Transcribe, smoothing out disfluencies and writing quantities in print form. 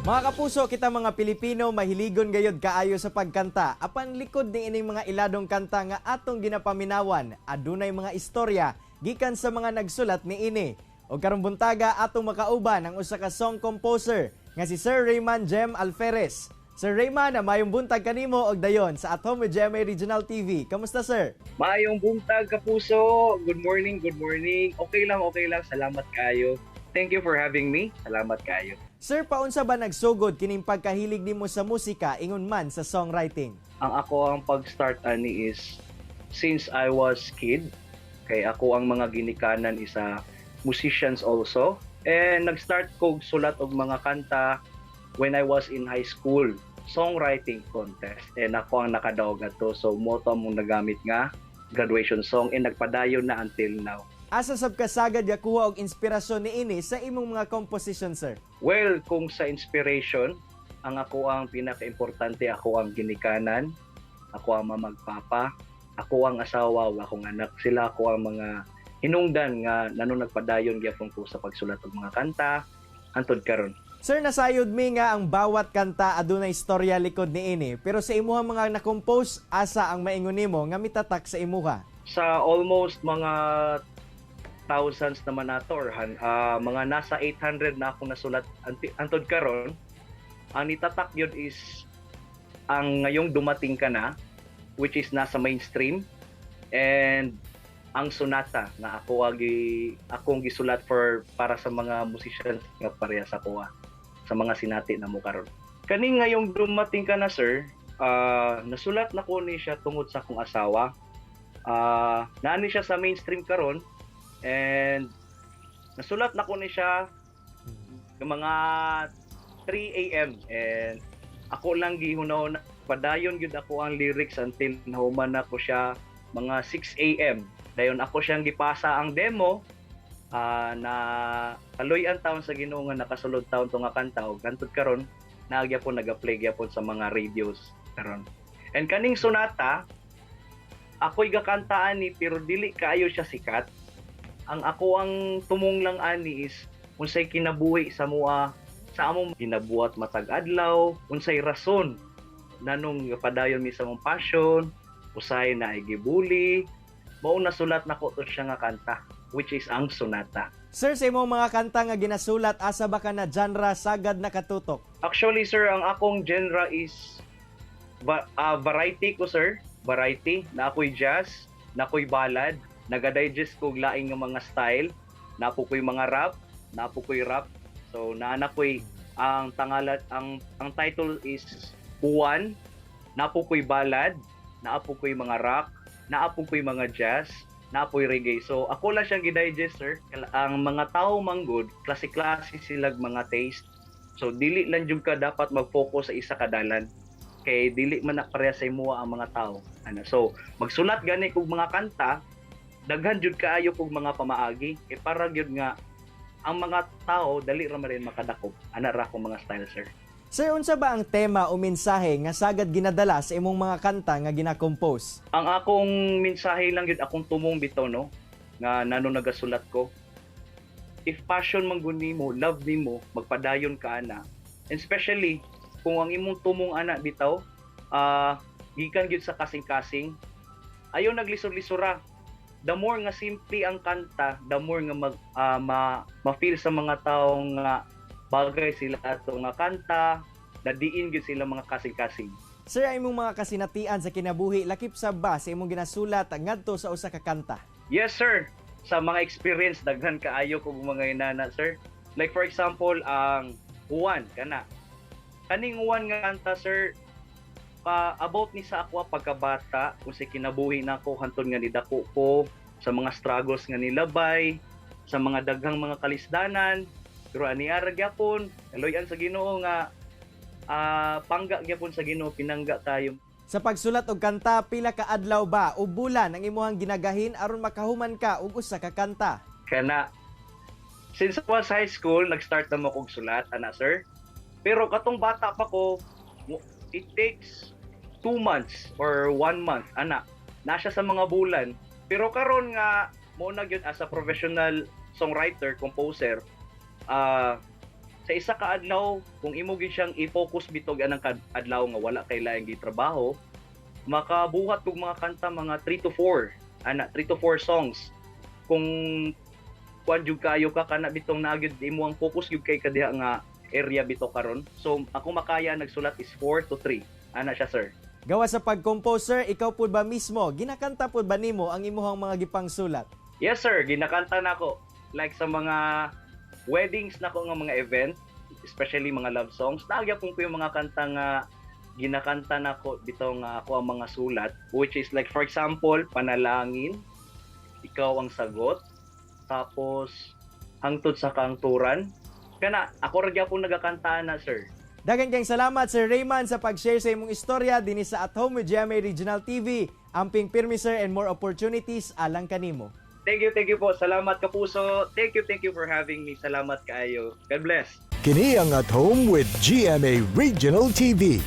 Mga kapuso, kita mga Pilipino mahiligon gayod kaayo sa pagkanta. Apan likod ni ining mga iladong kanta nga atong ginapaminawan, adunay mga istorya gikan sa mga nagsulat ni ini. O karong buntaga, atong makauban ang usa ka song composer nga si Sir Rayman Jem Alferez. Sir Rayman, mayong buntag kanimo og dayon sa At Home with GMA Regional TV. Kamusta, sir? Maayong buntag, kapuso. Good morning, good morning. Okay lang, okay lang. Salamat kayo. Thank you for having me. Salamat kayo. Sir, paunsa ba nagsugod kining pagkahilig nimo sa musika ingon man sa songwriting? Ang ako ang pag-start ani is since I was kid. Kay ako ang mga ginikanan is a musicians also. And nag-start ko sulat og mga kanta when I was in high school. Songwriting contest. And ako ang nakadaog ato. So mao to among nagamit nga graduation song and nagpadayon na until now. Asa sab ka sagad gakuha og inspirasyon niini sa imong mga composition, sir? Well, kung sa inspiration, ang ako ang pinaka-importante, ako ang ginikanan, ako ang mama ug papa, ako ang asawa ug akong anak. Sila ako ang mga hinungdan nga nano nagpadayon gyapon ko sa pagsulat og mga kanta hantod karon. Sir, nasayod mi nga ang bawat kanta adunay istorya likod niini. Pero sa imuha mga na-compose, asa ang maingon nimo nga mitatak sa imuha? Sa almost mga thousands naman nato or mga nasa 800 na akong nasulat antod karon, ang nitatak yun is ang "Ngayong Dumating Ka Na," which is nasa mainstream, and ang "Sonata" nga ako agi akong gisulat for para sa mga musicians nga pareha sa kuha sa mga sinati na mo karon. Kaning "Ngayong Dumating Ka Na," sir, nasulat na ko ni siya tungod sa akong asawa. Naani siya sa mainstream karon and nasulat na ko ni siya ng mga 3 a.m. and ako lang gihunahon padayon gyud ako ang lyrics until nahuman na ko siya mga 6 a.m. Dayon ako siyang gipasa ang demo, na kaloy-an taon sa Ginoo nga nakasulod taon to nga kanta ug hantod karon naa gyapon nagaplay gyapon sa mga radios karon. And kaning "Sonata," ako'y gakantaan ni pero dili kaayo siya sikat. Ang ako ang tumong lang ani is unsay kinabuhi sa mua sa among ginabuhat matag adlaw, unsay rason nanong padayon mi sa among passion, usay na gibuli, mao nasulat nako to siya nga kanta, which is ang "Sonata." Sir, sa imong mga kanta nga ginasulat, asa ba ka na genre sagad nakatutok? Actually, sir, ang akong genre is variety ko, sir. Variety. Na ako'y jazz, na ako'y ballad, naga-digest ko laing nga mga style, naa po ko'y mga rap, naa po ko'y rap. So, naana ko'y ang tangalat, ang title is "Uwan," naa po ko'y ballad, naa po ko'y mga rock, naa po ko'y mga jazz, naa po'y reggae. So, ako lang siyang gi-digest, sir. Ang mga tao manggod, klase-klase silag mga taste. So dili lang jud ka dapat mag-focus sa isa ka dalan kay dili man na pareha sa imuha ang mga tao. Ano, so magsulat gani kog mga kanta, daghan jud kaayo kog mga pamaagi kay para gyud nga ang mga tao dali ra man rin makadakop. Ana ra akong mga style, sir. Sir, unsa ba ang tema o mensahe nga sagad ginadala sa imong mga kanta nga gina-compose? Ang akong mensahe lang gyud, akong tumong bitaw, no, nga nano nagasulat ko. If passion man gud nimo, love nimo, magpadayon ka ana. And especially kung ang imong tumong ana bitaw, gikan gyud sa kasing-kasing, ayaw naglisod-lisura. The more nga simple ang kanta, the more nga ma-feel sa mga tao nga bagay sila ato nga kanta, nadiin gyud sila mga kasing-kasing. Sir, ang imong mga kasinatian sa kinabuhi, lakip sa ba sa imong ginasulat ngadto sa usa ka kanta? Yes, sir. Sa mga experience, daghan kaayo kog mga inana, sir. Like for example, ang "Uwan," kana. Kaning "Uwan" nga kanta, sir, pa about ni sa ako pagkabata, kung sa kinabuhi nako hantod nga nidako ko, sa mga struggles nga nilabay, sa mga daghang mga kalisdanan, pero ani ara gyapon, kaloy-an sa Ginoo nga pangga gyapon sa Ginoo, pinangga tayo. Sa pagsulat og kanta, pila ka adlaw ba o bulan ang imuhang ginagahin aron makahuman ka og usa ka kanta? Kana since I was high school, nag-start na mo kog sulat ana, sir. Pero katong bata pa ko, it takes 2 months or one month ana na siya sa mga bulan. Pero karon nga mo na gyud as a professional songwriter composer, Sa isa ka adlaw, kung imo gyud siyang i-focus bitog anang adlaw nga wala kay laing gitrabaho, makabuhat kog mga kanta, mga 3 to 4 ana, 3 to 4 songs. Kung kuan jud kayo ka, kana bitong naa gyud imo ang focus gyud kay kadiha nga area bitaw karon. So ako makaya nagsulat is 4 to 3 ana siya, sir. Gawa sa pag-composer, ikaw pud ba mismo, ginakanta pud ba nimo ang imuhang mga gipangsulat? Yes sir, ginakanta nako. Like sa mga weddings nako nga mga event, especially mga love songs, naa gyapon ko yung mga kanta nga ginakanta nako bitaw nga ako ang mga sulat, which is like, for example, Panalangin, Ikaw ang Sagot, tapos Hangtod sa Kangturan. Kana ako ra gyapon nagakanta na, sir. Daghan kayong salamat, Sir Rayman, sa pag-share sa imong istorya dinhi sa At Home with GMA Regional TV. Amping pirmi, sir, and more opportunities alang kanimo. Thank you, thank you po. Salamat, Kapuso. Thank you for having me. Salamat kaayo. God bless. Kini ang At Home with GMA Regional TV.